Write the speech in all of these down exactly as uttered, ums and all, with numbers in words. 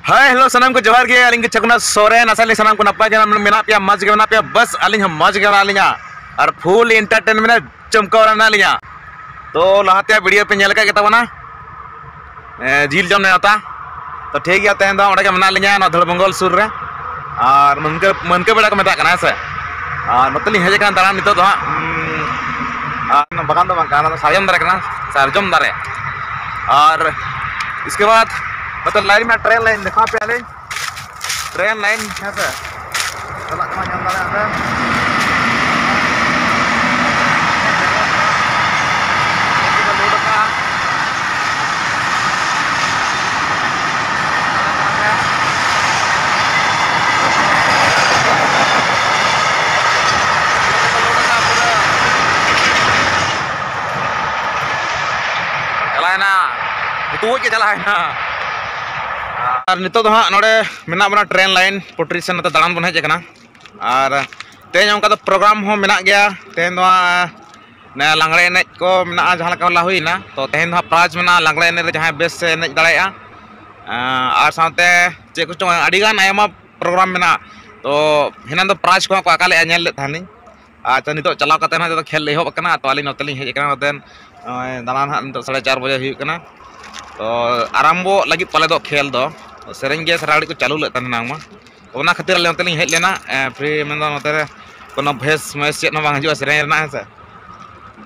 ᱦᱟᱭ, hello, ᱥᱟᱱᱟᱢ ᱠᱚ ᱡᱚᱦᱟᱨ ᱜᱮ᱾ ᱟᱹᱞᱤᱧ ᱜᱮ ᱪᱷᱟᱠᱩᱱᱟ ᱥᱚᱨᱮᱱ᱾ ᱟᱥᱟᱭᱟᱞᱤᱧ ᱥᱟᱱᱟᱢ ᱠᱚ ᱱᱟᱯᱟᱭ ᱜᱮ ᱢᱮᱱᱟᱜ ᱯᱮᱭᱟ, ᱢᱚᱡᱽ ᱜᱮ ᱢᱮᱱᱟᱜ ᱯᱮᱭᱟ᱾ ᱵᱟᱥ, ᱟᱹᱞᱤᱧ ᱦᱚᱸ ᱢᱚᱡᱽ ᱜᱮ ᱢᱮᱱᱟᱜ ᱞᱤᱧᱟ ᱟᱨ ᱯᱷᱩᱞ ᱮᱱᱴᱟᱨᱴᱮᱱᱢᱮᱱᱴ ᱪᱚᱢᱠᱟᱣ ᱨᱮ ᱢᱮᱱᱟᱜ ᱞᱤᱧᱟ᱾ ᱛᱚ, ᱞᱟᱦᱟᱛᱮ ᱵᱷᱤᱰᱤᱭᱳ ᱯᱮ ᱧᱮᱞ ᱟᱠᱟᱫ ᱜᱮ ᱛᱟᱵᱚᱱᱟ, ᱮ, ᱡᱤᱞ ᱡᱚᱢ ᱱᱮᱣᱛᱟ᱾ ᱛᱚ, ᱴᱷᱤᱠ ᱜᱮᱭᱟ, ᱛᱮᱦᱮᱧ ᱫᱚ ᱚᱸᱰᱮ ᱜᱮ ᱢᱮᱱᱟᱜ ᱞᱤᱧᱟ, ᱱᱚᱣᱟ ᱫᱷᱟᱹᱲᱵᱚᱝᱜᱚᱞ ᱥᱩᱨ ᱨᱮ᱾ ᱟᱨ ᱢᱟᱹᱱᱠᱟᱹ, ᱢᱟᱹᱱᱠᱟᱹ ᱵᱮᱲᱟ ᱠᱚ ᱢᱮᱛᱟᱜ ᱠᱟᱱᱟ, ᱦᱮᱸ ᱥᱮ? ᱟᱨ ᱱᱚᱛᱮ ᱞᱤᱧ ᱦᱮᱡ ᱟᱠᱟᱱᱟ ᱫᱟᱬᱟᱱ ᱱᱤᱛᱚᱜ ᱫᱚ ᱦᱟᱸᱜ᱾ ᱩᱸ, ᱟᱨ ᱵᱟᱜᱟᱱ ᱫᱚ ᱵᱟᱝ ᱠᱟᱱᱟ, ᱚᱱᱟ ᱫᱚ ᱥᱟᱨᱡᱚᱢ ᱫᱟᱨᱮ ᱠᱟᱱᱟ, ᱥᱟᱨᱡᱚᱢ ᱫᱟᱨᱮ᱾ ᱟᱨ ᱤᱥᱠᱮ ᱵᱟᱫ ᱱᱚᱛᱮ ᱞᱟᱭᱤᱱ ᱢᱮᱱᱟᱜᱼᱟ, ᱴᱨᱮᱱ ᱞᱟᱭᱤᱱ ᱫᱮᱠᱷᱟᱣ ᱯᱮᱭᱟ ᱞᱤᱧ᱾ ᱴᱨᱮᱱ ᱞᱟᱭᱤᱱ, ᱦᱮᱸ ᱥᱮ, ᱪᱟᱞᱟᱜ ᱠᱟᱱᱟ, ᱧᱮᱞ ᱫᱟᱲᱮᱭᱟᱜ ᱯᱮ᱾ ᱞᱳᱰ ᱟᱠᱟᱱᱟ᱾ ᱪᱟᱞᱟᱣᱮᱱᱟ, ᱦᱩᱴᱩᱡ ᱜᱮ ᱪᱟᱞᱟᱣᱮᱱᱟ᱾ ᱟᱨ ᱱᱤᱛᱚᱜ ᱫᱚ ᱦᱟᱸᱜ ᱱᱚᱰᱮ ᱢᱮᱱᱟᱜ ᱵᱚᱱᱟ ᱴᱨᱮᱱ ᱞᱟᱭᱤᱱ ᱯᱚᱴᱨᱤ ᱥᱮᱱ, ᱱᱚᱛᱮ ᱫᱟᱬᱟᱱ ᱵᱚᱱ ᱦᱮᱡ ᱟᱠᱟᱱᱟ᱾ ᱟᱨ ᱛᱮᱦᱮᱧ ᱚᱱᱠᱟ ᱫᱚ ᱯᱨᱳᱜᱨᱟᱢ ᱦᱚᱸ ᱢᱮᱱᱟᱜ ᱜᱮᱭᱟ᱾ ᱛᱮᱦᱮᱧ ᱫᱚ ᱦᱟᱸᱜ ᱱᱮ ᱞᱟᱜᱽᱲᱮ ᱮᱱᱮᱡ ᱠᱚ ᱢᱮᱱᱟᱜᱼᱟ, ᱡᱟᱦᱟᱸ ᱞᱮᱠᱟ ᱦᱚᱞᱟ ᱦᱩᱭᱱᱟ᱾ ᱛᱚ, ᱛᱮᱦᱮᱧ ᱫᱚ ᱦᱟᱸᱜ ᱯᱨᱟᱭᱤᱡᱽ ᱢᱮᱱᱟᱜᱼᱟ ᱞᱟᱜᱽᱲᱮ ᱮᱱᱮᱡ ᱨᱮ, ᱡᱟᱦᱟᱸᱭ ᱵᱮᱥ ᱮ ᱮᱱᱮᱡ ᱫᱟᱲᱮᱭᱟᱜᱼᱟ᱾ ᱟᱨ ᱥᱟᱶᱛᱮ ᱪᱮᱫ ᱠᱚᱪᱚᱝ ᱟᱹᱰᱤᱜᱟᱱ ᱟᱭᱢᱟ ᱯᱨᱳᱜᱨᱟᱢ ᱢᱮᱱᱟᱜᱼᱟ᱾ ᱛᱚ, ᱦᱮᱱᱟᱝ ᱫᱚ ᱯᱨᱟᱭᱤᱡᱽ ᱠᱚᱦᱚᱸ ᱠᱚ ᱟᱠᱟ ᱞᱮᱫᱼᱟ, ᱧᱮᱞ ᱞᱮᱫ ᱛᱟᱦᱮᱱᱤᱧ᱾ ᱟᱪᱪᱷᱟ, ᱱᱤᱛᱚᱜ ᱪᱟᱞᱟᱣ ᱠᱟᱛᱮ ᱦᱟᱸᱜ ᱡᱚᱛᱚ ᱠᱷᱮᱞ ᱮᱦᱚᱵ ᱟᱠᱟᱱᱟ᱾ ᱛᱚ, ᱟᱹᱞᱤᱧ ᱱᱚᱛᱮ ᱞᱤᱧ ᱦᱮᱡ ᱟᱠᱟᱱᱟ, ᱱᱚᱛᱮ ᱱᱚᱜᱼᱚᱭ ᱫᱟᱬᱟᱱ ᱦᱟᱸᱜ ᱱᱤᱛᱚᱜ ᱥᱟᱲᱮ ᱪᱟᱨ ᱵᱟᱡᱮ ᱦᱩᱭᱩᱜ ᱠᱟᱱᱟ᱾ ᱛᱚ, ᱟᱨᱟᱢᱵᱚᱜ ᱞᱟᱹᱜᱤᱫ ᱯᱟᱞᱮ ᱫᱚ ᱠᱷᱮᱞ ᱫᱚ᱾ ᱥᱮᱨᱮᱧ ᱜᱮ ᱥᱟᱨᱟ ᱜᱷᱟᱹᱲᱤᱡ ᱠᱚ ᱪᱟᱹᱞᱩ ᱞᱮᱫ ᱛᱟᱦᱮᱱᱟ ᱵᱟᱝ ᱢᱟ᱾ ᱚᱱᱟ ᱠᱷᱟᱹᱛᱤᱨ ᱟᱞᱮ ᱱᱚᱛᱮ ᱞᱤᱧ ᱦᱮᱡ ᱞᱮᱱᱟ᱾ ᱮ, ᱯᱷᱨᱤ ᱢᱮᱱᱫᱚ ᱱᱚᱛᱮ ᱨᱮ ᱠᱳᱱᱳ ᱵᱷᱚᱭᱮᱥ ᱢᱚᱭᱮᱥ ᱪᱮᱫ ᱦᱚᱸ ᱵᱟᱝ ᱦᱤᱡᱩᱜᱼᱟ ᱥᱮᱨᱮᱧ ᱨᱮᱱᱟᱜ, ᱦᱮᱸ ᱥᱮ᱾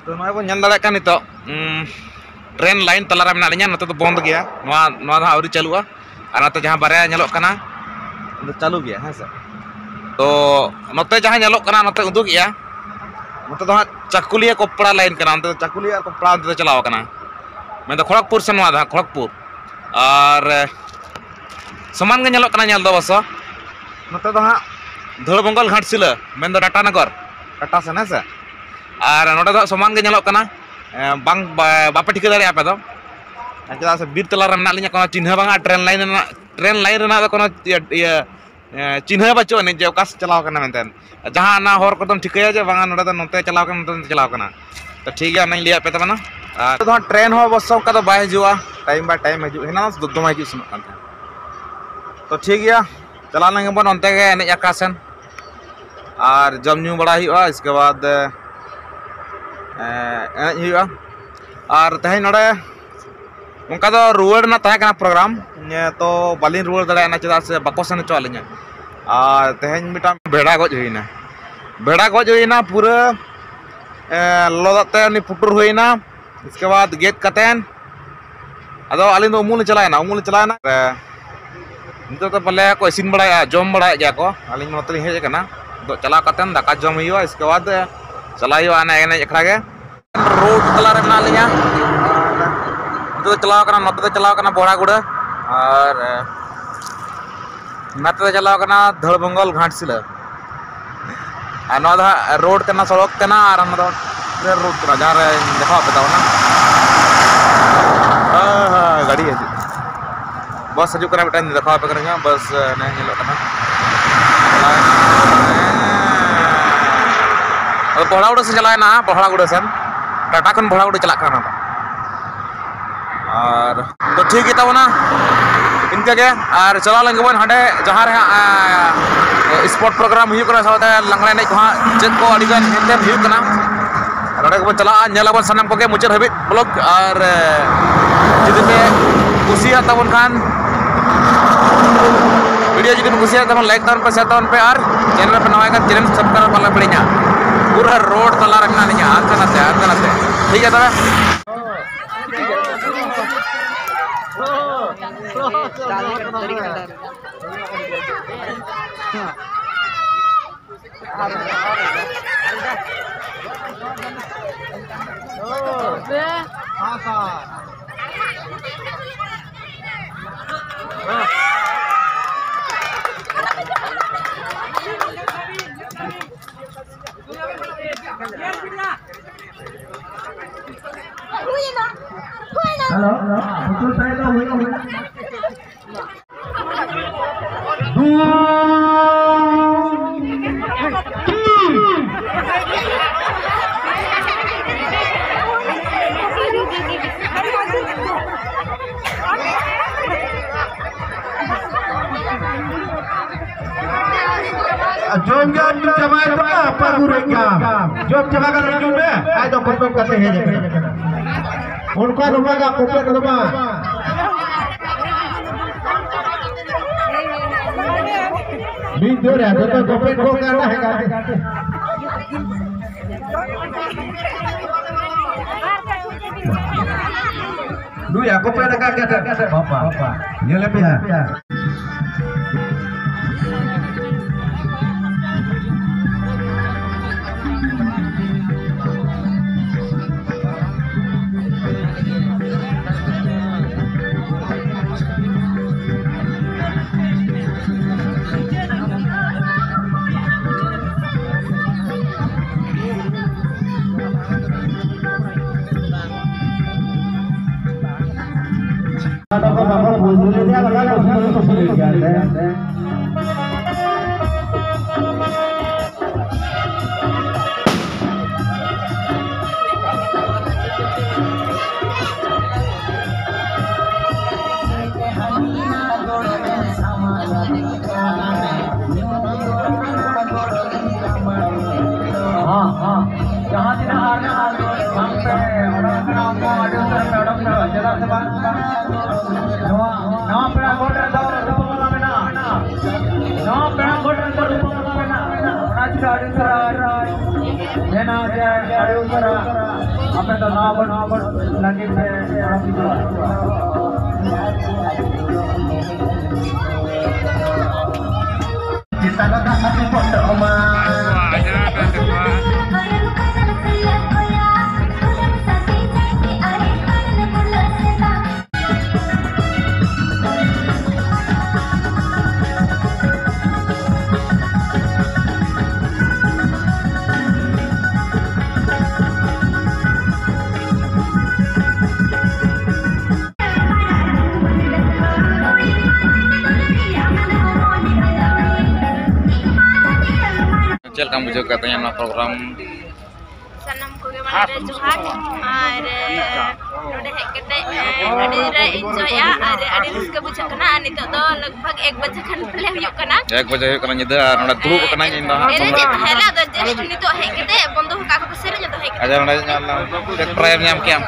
ᱛᱚ, ᱱᱚᱜᱼᱚᱭ ᱵᱚᱱ ᱧᱮᱞ ᱫᱟᱲᱮᱭᱟᱜ ᱠᱟᱱ ᱱᱤᱛᱚᱜ, ᱩᱸ, ᱴᱨᱮᱱ ᱞᱟᱭᱤᱱ ᱛᱟᱞᱟᱨᱮ ᱢᱮᱱᱟᱜ ᱞᱤᱧᱟ᱾ ᱱᱚᱛᱮ ᱫᱚ ᱵᱚᱱᱫ ᱜᱮᱭᱟ, ᱱᱚᱣᱟ, ᱱᱚᱣᱟ ᱫᱚ ᱦᱟᱸᱜ ᱟᱹᱣᱨᱤ ᱪᱟᱹᱞᱩᱜᱼᱟ᱾ ᱟᱨ ᱱᱚᱛᱮ ᱡᱟᱦᱟᱸ ᱵᱟᱨᱭᱟ ᱧᱮᱞᱚᱜ ᱠᱟᱱᱟ, ᱚᱱᱟ ᱫᱚ ᱪᱟᱹᱞᱩ ᱜᱮᱭᱟ, ᱦᱮᱸ ᱥᱮ᱾ ᱛᱚ, ᱱᱚᱛᱮ ᱡᱟᱦᱟᱸ ᱧᱮᱞᱚᱜ ᱠᱟᱱᱟ, ᱱᱚᱛᱮ ᱩᱫᱩᱜᱮᱜᱼᱟ, ᱱᱚᱛᱮ ᱫᱚ ᱦᱟᱸᱜ ᱪᱟᱠᱩᱞᱤᱭᱟᱹ ᱠᱚᱯᱲᱟ ᱞᱟᱭᱤᱱ ᱠᱟᱱᱟ, ᱚᱱᱛᱮ ᱫᱚ ᱪᱟᱠᱩᱞᱤᱭᱟᱹ ᱟᱨ ᱠᱚᱯᱲᱟ ᱚᱱᱛᱮ ᱫᱚ ᱪᱟᱞᱟᱣ ᱠᱟᱱᱟ᱾ ᱢᱮᱱᱫᱚ ᱠᱷᱚᱲᱚᱜᱽᱯᱩᱨ ᱥᱮᱱ, ᱱᱚᱣᱟ ᱫᱚ ᱦᱟᱸᱜ ᱠᱷᱚᱲᱚᱜᱽᱯᱩᱨ᱾ ᱟᱨ, ᱮ, ᱥᱚᱢᱟᱱ ᱜᱮ ᱧᱮᱞᱚᱜ ᱠᱟᱱᱟ ᱧᱮᱞ ᱫᱚ ᱚᱵᱚᱥᱥᱚ᱾ ᱱᱚᱛᱮ ᱫᱚ ᱦᱟᱸᱜ ᱫᱷᱟᱹᱲᱵᱚᱝᱜᱚᱞ ᱜᱷᱟᱴᱥᱤᱞᱟᱹ, ᱢᱮᱱᱫᱚ ᱴᱟᱴᱟᱱᱚᱜᱚᱨ, ᱴᱟᱴᱟ ᱥᱮᱱ, ᱦᱮᱸ ᱥᱮ᱾ ᱟᱨ ᱱᱚᱰᱮ ᱫᱚ ᱦᱟᱸᱜ ᱥᱚᱢᱟᱱ ᱜᱮ ᱧᱮᱞᱚᱜ ᱠᱟᱱᱟ, ᱮ, ᱵᱟᱝ, ᱵᱟ-, ᱵᱟᱯᱮ ᱴᱷᱤᱠᱟᱹ ᱫᱟᱲᱮᱭᱟᱜᱼᱟ ᱟᱯᱮ ᱫᱚ᱾ ᱪᱮᱫᱟᱜ ᱥᱮ ᱵᱤᱨ ᱛᱟᱞᱟ ᱨᱮ ᱢᱮᱱᱟᱜ ᱞᱤᱧᱟ, ᱠᱳᱱᱳ ᱪᱤᱱᱦᱟᱹ ᱵᱟᱝᱟ ᱴᱨᱮᱱ ᱞᱟᱭᱤᱱ ᱨᱮᱱᱟᱜ, ᱴᱨᱮᱱ ᱞᱟᱭᱤᱱ ᱨᱮᱱᱟᱜ ᱫᱚ ᱠᱳᱱᱳ ᱤᱭᱟᱹ, ᱤᱭᱟᱹ, ᱮ, ᱪᱤᱱᱦᱟᱹ ᱵᱟᱹᱪᱩᱜ ᱟᱹᱱᱤᱡ ᱡᱮ ᱚᱠᱟ ᱥᱮᱫ ᱪᱟᱞᱟᱣ ᱠᱟᱱᱟ ᱢᱮᱱᱛᱮ᱾ ᱡᱟᱦᱟᱸ ᱚᱱᱟ ᱦᱚᱨ ᱠᱚᱫᱚᱢ ᱴᱷᱤᱠᱟᱹᱭᱟ ᱡᱮ ᱵᱟᱝᱟ ᱱᱚᱰᱮ ᱫᱚ ᱱᱚᱛᱮ ᱪᱟᱞᱟᱣ ᱠᱟᱱᱟ, ᱱᱚᱛᱮ ᱪᱟᱞᱟᱣ ᱠᱟᱱᱟ᱾ ᱛᱚ, ᱴᱷᱤᱠ ᱜᱮᱭᱟ, ᱚᱱᱟᱧ ᱞᱟᱹᱭᱟᱫ ᱯᱮ ᱛᱟᱵᱚᱱᱟ᱾ ᱟᱨ ᱱᱚᱛᱮ ᱫᱚ ᱦᱟᱸᱜ ᱴᱨᱮᱱ ᱦᱚᱸ ᱚᱵᱚᱥᱥᱚ ᱚᱱᱠᱟ ᱫᱚ ᱵᱟᱭ ᱦᱤᱡᱩᱜᱼᱟ, ᱴᱟᱭᱤᱢ ᱵᱟᱭ ᱴᱟᱭᱤᱢ ᱦᱤᱡᱩᱜ, ᱦᱮᱱᱟᱝ ᱫᱚ ᱫᱚᱢᱮ ᱦᱤᱡᱩᱜ ᱥᱮᱱᱚᱜ ᱠᱟᱱ ᱛᱟᱦᱮᱸᱫ᱾ ᱛᱚ ᱴᱷᱤᱠ ᱜᱮᱭᱟ, ᱪᱟᱞᱟᱣ ᱞᱮᱱ ᱜᱮᱵᱚᱱ ᱚᱱᱛᱮ ᱜᱮ ᱮᱱᱮᱡ ᱟᱠᱷᱲᱟ ᱥᱮᱱ, ᱟᱨ ᱡᱚᱢ ᱧᱩ ᱵᱟᱲᱟᱭ ᱦᱩᱭᱩᱜᱼᱟ, ᱤᱥᱠᱮ ᱵᱟᱫ, ᱮ, ᱮᱱᱮᱡ ᱦᱩᱭᱩᱜᱼᱟ᱾ ᱟᱨ ᱛᱮᱦᱮᱧ ᱱᱚᱰᱮ ᱚᱱᱠᱟ ᱫᱚ ᱨᱩᱣᱟᱹᱲ ᱨᱮᱱᱟᱜ ᱛᱟᱦᱮᱸ ᱠᱟᱱᱟ ᱯᱨᱳᱜᱨᱟᱢ, ᱛᱚ ᱵᱟᱹᱞᱤᱧ ᱨᱩᱣᱟᱹᱲ ᱫᱟᱲᱮᱭᱟᱜᱼᱟ, ᱪᱮᱫᱟᱜ ᱥᱮ ᱵᱟᱠᱚ ᱥᱮᱱ ᱦᱚᱪᱚᱣᱟᱜ ᱞᱤᱧᱟ᱾ ᱟᱨ ᱛᱮᱦᱮᱧ ᱢᱤᱫᱴᱟᱝ ᱵᱷᱮᱲᱟ ᱜᱚᱡ ᱦᱩᱭᱱᱟ, ᱵᱷᱮᱲᱟ ᱜᱚᱡ ᱦᱩᱭᱱᱟ ᱯᱩᱨᱟᱹ, ᱮ, ᱞᱚᱞᱚ ᱫᱟᱜ ᱛᱮ ᱩᱱᱤ ᱯᱩᱴᱩᱨ ᱦᱩᱭᱱᱟ᱾ ᱤᱥᱠᱮ ᱵᱟᱫ ᱜᱮᱫ ᱠᱟᱛᱮᱱ ᱟᱫᱚ ᱟᱹᱞᱤᱧ ᱫᱚ ᱩᱢᱩᱞ ᱞᱤᱧ ᱪᱟᱞᱟᱣᱮᱱᱟ, ᱩᱢᱩᱞ ᱞᱤᱧ ᱪᱟᱞᱟᱣᱮᱱᱟ᱾ ᱮ, ᱱᱤᱛᱚᱜ ᱫᱚ ᱯᱟᱞᱮ ᱠᱚ ᱤᱥᱤᱱ ᱵᱟᱲᱟᱭᱟ, ᱡᱚᱢ ᱵᱟᱲᱟᱭᱮᱫ ᱜᱮᱭᱟ ᱠᱚ᱾ ᱟᱹᱞᱤᱧ ᱱᱚᱛᱮ ᱞᱤᱧ ᱦᱮᱡ ᱟᱠᱟᱱᱟ, ᱱᱤᱛᱚᱜ ᱪᱟᱞᱟᱣ ᱠᱟᱛᱮᱱ ᱫᱟᱠᱟ ᱡᱚᱢ ᱦᱩᱭᱩᱜᱼᱟ, ᱤᱥᱠᱮ ᱵᱟᱫ ᱪᱟᱞᱟᱜ ᱦᱩᱭᱩᱜᱼᱟ ᱚᱱᱟ ᱮᱱᱮᱡ ᱟᱠᱷᱲᱟ ᱜᱮ᱾ ᱨᱳᱰ ᱛᱟᱞᱟ ᱨᱮ ᱢᱮᱱᱟᱜ ᱞᱤᱧᱟ, ᱱᱤᱛᱚᱜ ᱫᱚ ᱪᱟᱞᱟᱣ ᱠᱟᱱᱟ, ᱱᱚᱛᱮ ᱫᱚ ᱪᱟᱞᱟᱣ ᱠᱟᱱᱟ ᱵᱚᱲᱟᱜᱩᱲᱟᱹ, ᱟᱨ ᱱᱚᱛᱮ ᱫᱚ ᱪᱟᱞᱟᱣ ᱠᱟᱱᱟ ᱫᱷᱟᱹᱲᱵᱚᱝᱜᱚᱞ ᱜᱷᱟᱴᱥᱤᱞᱟᱹ᱾ ᱟᱨ ᱱᱚᱣᱟ ᱫᱚ ᱦᱟᱸᱜ ᱨᱳᱰ ᱠᱟᱱᱟ, ᱥᱚᱲᱚᱠ ᱠᱟᱱᱟ, ᱟᱨ ᱚᱱᱟ ᱫᱚ ᱨᱮᱞ ᱨᱳᱰ ᱠᱟᱱᱟ, ᱡᱟᱦᱟᱸ ᱨᱮᱧ ᱫᱮᱠᱷᱟᱣ ᱟᱯᱮ ᱛᱟᱵᱚᱱᱟ᱾ ᱦᱮᱸ, ᱦᱮᱸ, ᱜᱟᱹᱰᱤ ᱦᱤᱡᱩᱜ, ᱵᱟᱥ ᱦᱤᱡᱩᱜ ᱠᱟᱱᱟ, ᱢᱤᱫᱴᱟᱝ ᱫᱮᱠᱷᱟᱣ ᱟᱯᱮ ᱠᱟᱱᱟ, ᱵᱟᱥ ᱚᱱᱮ ᱧᱮᱞᱚᱜ ᱠᱟᱱᱟ᱾ ᱟᱫᱚ ᱵᱚᱦᱲᱟᱜᱩᱲᱟᱹ ᱥᱮᱫ ᱪᱟᱞᱟᱣᱮᱱᱟ, ᱵᱚᱦᱲᱟᱜᱩᱲᱟᱹ ᱥᱮᱱ, ᱴᱟᱴᱟ ᱠᱷᱚᱱ ᱵᱚᱦᱲᱟᱜᱩᱲᱟᱹ ᱪᱟᱞᱟᱜ ᱠᱟᱱᱟ ᱚᱱᱟ ᱫᱚ᱾ ᱟᱨ ᱛᱚ ᱴᱷᱤᱠ ᱜᱮ ᱛᱟᱵᱚᱱᱟ ᱤᱱᱠᱟᱹ ᱜᱮ᱾ ᱟᱨ ᱪᱟᱞᱟᱣ ᱞᱮᱱ ᱜᱮᱵᱚᱱ ᱦᱟᱸᱰᱮ ᱡᱟᱦᱟᱸ ᱨᱮ ᱦᱟᱸᱜ, ᱮ, ᱥᱯᱳᱨᱴ ᱯᱨᱳᱜᱨᱟᱢ ᱦᱩᱭᱩᱜ ᱠᱟᱱᱟ, ᱥᱟᱶᱛᱮ ᱞᱟᱜᱽᱬᱮ ᱮᱱᱮᱡ ᱠᱚ ᱦᱟᱸᱜ ᱪᱮᱫ ᱠᱚ ᱟᱹᱰᱤ ᱜᱟᱱ ᱮᱱᱛᱮᱫ ᱦᱩᱭᱩᱜ ᱠᱟᱱᱟ᱾ ᱟᱨ ᱚᱸᱰᱮ ᱜᱮᱵᱚᱱ ᱪᱟᱞᱟᱜᱼᱟ, ᱧᱮᱞ ᱟᱵᱚᱱ ᱥᱟᱱᱟᱢ ᱠᱚᱜᱮ ᱢᱩᱪᱟᱹᱫ ᱦᱟᱹᱵᱤᱡ ᱵᱞᱚᱜᱽ᱾ ᱟᱨ, ᱮ, ᱡᱩᱫᱤ ᱯᱮ ᱠᱩᱥᱤᱭᱟᱜ ᱛᱟᱵᱚᱱ ᱠᱷᱟᱱ, ᱵᱷᱤᱰᱤᱭᱳ ᱡᱩᱫᱤ ᱯᱮ ᱠᱩᱥᱤᱭᱟᱜ ᱛᱟᱵᱚᱱ, ᱞᱟᱭᱤᱠ ᱛᱟᱵᱚᱱ ᱯᱮ, ᱥᱮᱭᱟᱨ ᱛᱟᱵᱚᱱ ᱯᱮ, ᱟᱨ ᱪᱮᱱᱮᱞ ᱨᱮ ᱯᱮ ᱱᱟᱣᱟ ᱠᱷᱟᱱ ᱪᱮᱱᱮᱞ ᱥᱟᱵᱥᱠᱨᱟᱭᱤᱵ ᱟᱞᱚ ᱯᱮ ᱦᱤᱲᱤᱧᱟ᱾ ᱯᱩᱨᱟᱹ ᱨᱳᱰ ᱛᱟᱞᱟ ᱨᱮ ᱢᱮᱱᱟᱜ ᱞᱤᱧᱟ, ᱦᱟᱱᱛᱮ ᱱᱟᱛᱮ, ᱦᱟᱱᱛᱮ ᱱᱟᱛᱮ᱾ ᱴᱷᱤᱠ ᱜᱮᱭᱟ ᱛᱚᱵᱮ᱾ Hello, hello. Betul saya tahu, hello, hello. ᱡᱚᱢ ᱜᱮ ᱡᱚᱢ ᱪᱟᱵᱟᱭ ᱛᱟᱢᱟ, ᱟᱯᱟ ᱜᱩᱨᱮᱡ ᱜᱟᱢ᱾ ᱡᱚᱢ ᱪᱟᱵᱟ ᱠᱟᱛᱮ ᱦᱤᱡᱩᱜ ᱢᱮ, ᱟᱡ ᱫᱚ ᱠᱚᱴᱚᱠ ᱠᱟᱛᱮ ᱦᱮᱡ ᱟᱠᱟᱱᱟ᱾ ᱚᱱᱠᱟ ᱫᱚ ᱵᱟᱝ, ᱠᱚᱯᱮ ᱫᱚ ᱵᱟᱝ᱾ ᱢᱤᱫ ᱫᱚ ᱨᱮ, ᱟᱫᱚ ᱠᱚᱯᱮ ᱠᱚ ᱠᱟᱱᱟ ᱦᱮᱸ ᱠᱟᱛᱮ᱾ ᱱᱩᱭ ᱟᱠᱚ ᱯᱮ ᱨᱟᱠᱟᱵ ᱠᱟᱛᱮ, ᱵᱟᱯᱟ, ᱧᱮᱞᱮ ᱯᱮ ᱦᱟᱸᱜ᱾ ᱦᱚᱸ, ᱦᱚᱸ᱾ ᱡᱟᱦᱟᱸ ᱛᱤᱱᱟᱹᱜ ᱟᱨ ᱵᱟᱝ ᱯᱮ ᱚᱰᱚᱠ ᱠᱟᱱᱟ, ᱩᱱᱠᱩ ᱟᱹᱰᱤ ᱩᱥᱟᱹᱨᱟ ᱯᱮ ᱚᱰᱚᱠ ᱠᱚᱣᱟ᱾ ᱪᱮᱫᱟᱜ ᱥᱮ ᱵᱟᱝ ᱱᱚᱣᱟ, ᱱᱚᱣᱟ ᱯᱮᱲᱟ ᱜᱚᱴ ᱨᱮᱫᱚ ᱨᱩᱯᱟᱹ ᱢᱟᱞᱟ ᱢᱮᱱᱟᱜᱼᱟ᱾ ᱱᱚᱣᱟ ᱯᱮᱲᱟ ᱜᱚᱴ ᱨᱮᱫᱚ ᱨᱩᱯᱟᱹ ᱢᱟᱞᱟ ᱢᱮᱱᱟᱜᱼᱟ᱾ ᱚᱱᱟ ᱪᱤᱠᱟᱹ ᱟᱹᱰᱤ ᱩᱥᱟᱹᱨᱟ ᱢᱮᱱᱟ ᱡᱮ ᱟᱹᱰᱤ ᱩᱥᱟᱹᱨᱟ ᱟᱯᱮ ᱫᱚ ᱱᱚᱣᱟ ᱵᱚᱱ, ᱱᱚᱣᱟ ᱵᱚᱱ ᱞᱟᱹᱜᱤᱫ ᱯᱮ ᱚᱰᱚᱠ ᱦᱤᱡᱩᱜᱼᱟ᱾ ᱪᱮᱛᱟᱱ ᱨᱮ ᱫᱟᱜ ᱠᱟᱛᱮ ᱯᱚᱴᱚᱢᱟ᱾ ᱪᱮᱫ ᱞᱮᱠᱟᱢ ᱵᱩᱡᱷᱟᱹᱣ ᱠᱮᱫ ᱛᱤᱧᱟ ᱱᱚᱣᱟ ᱯᱨᱳᱜᱨᱟᱢ? ᱥᱟᱱᱟᱢ ᱠᱚᱜᱮ ᱟᱨ ᱡᱚᱦᱟᱨ᱾ ᱟᱨ ᱱᱚᱰᱮ ᱦᱮᱡ ᱠᱟᱛᱮ ᱟᱹᱰᱤ ᱨᱮ ᱤᱱᱡᱚᱭᱟ ᱟᱨ ᱟᱹᱰᱤ ᱨᱟᱹᱥᱠᱟᱹ ᱵᱩᱡᱷᱟᱹᱜ ᱠᱟᱱᱟ᱾ ᱟᱨ ᱱᱤᱛᱚᱜ ᱫᱚ ᱞᱟᱜᱽ ᱵᱷᱟᱜᱽ ᱮᱠ ᱵᱟᱡᱮ ᱠᱷᱟᱱ ᱯᱟᱞᱮ ᱦᱩᱭᱩᱜ ᱠᱟᱱᱟ᱾ ᱮᱠ ᱵᱟᱡᱮ ᱦᱩᱭᱩᱜ ᱠᱟᱱᱟ ᱧᱤᱫᱟᱹ, ᱟᱨ ᱱᱚᱰᱮ ᱫᱩᱲᱩᱵ ᱠᱟᱱᱟᱧ ᱤᱧ ᱫᱚ ᱦᱟᱸᱜ᱾ ᱮᱨᱮ ᱪᱮᱫ ᱛᱟᱦᱮᱸ ᱞᱮᱱᱟ, ᱟᱫᱚ just ᱱᱤᱛᱚᱜ ᱦᱮᱡ ᱠᱟᱛᱮ ᱵᱚᱱᱫᱚ ᱟᱠᱟᱫ ᱠᱚ ᱥᱮᱨᱮᱧ, ᱟᱫᱚ ᱦᱮᱡ ᱠᱟᱛᱮ ᱟᱪᱪᱷᱟ, ᱱᱚᱰᱮ ᱧᱮᱞ ᱞᱮᱢ, ᱪᱮᱫ prize ᱧᱟᱢ ᱠᱮᱜᱼᱟᱢ?